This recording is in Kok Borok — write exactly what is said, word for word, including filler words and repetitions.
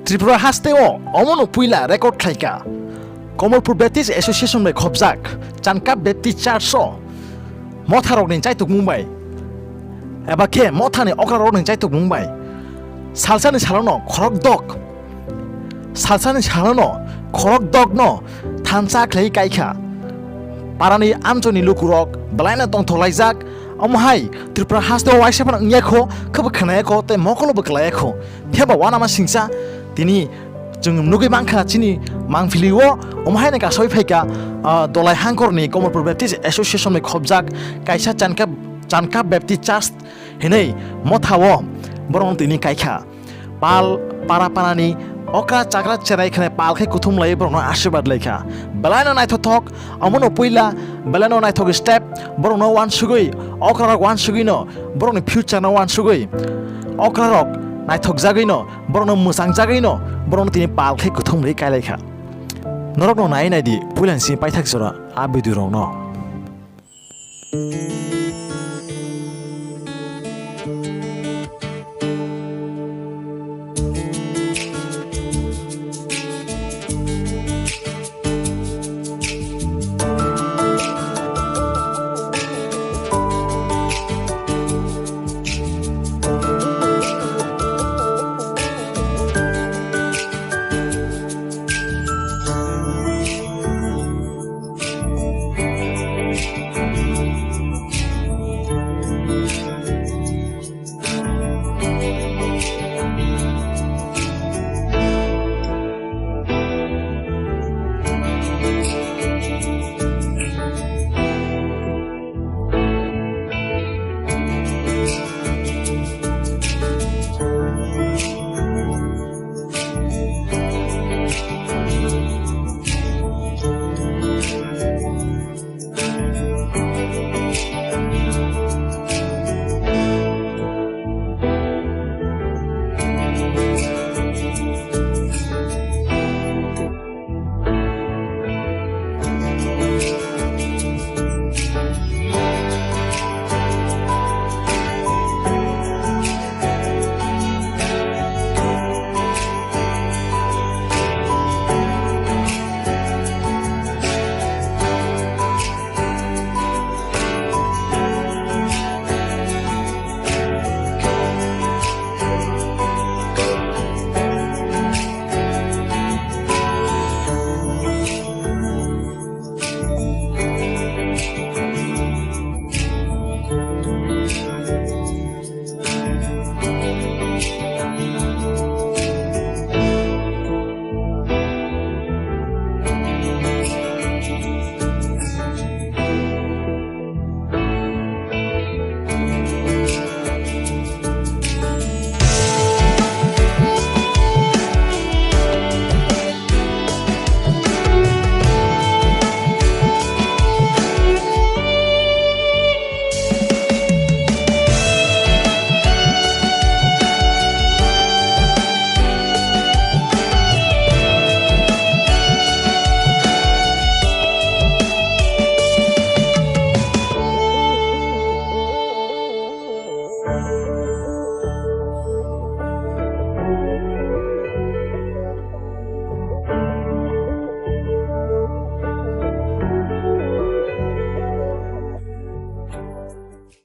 Tripura hasteo omono puila record khlaikha. Komolpur Baptist Association bai khopjak Chankap Baptist Church o motharokni chaitokmung bai eba khe mothani okrarokni chaitokmung bai salsani salono khorok dok, salsani salono khorok dokno thansa khlai kaikha. Parani amchoni lukurok belaino tongthok laijak, omo hai Tripura hasteo waisa phano wngya kho, khebo khwnaya kho tei mokolo bo kwlaiya kho. Phiya ba uanama singcha tini chwng nugwi mankha chini mangpili o, omo haino kasawi phaikha, ah, Dolai Hangkorni Komolpur Baptist Association bai khopjak kaisa Chankap, Chankap Baptist Church hinwi motha o borokno tini kaikha. Pal para parani okra chakra cherai khwnai pal khe kuthum lai borokno ashirbad laikha. Belaino naithothok, omono puila belaino naithok step, borokno uansugwi, okrarok uansugwino, borokni future no uansugwi, okrarok naithokjagwino, borokno mwchangjagwino, borokno tini pal khe kuthum rwi kailaikha. Norokno nai naidi puilani simi paithak jora a video rokno.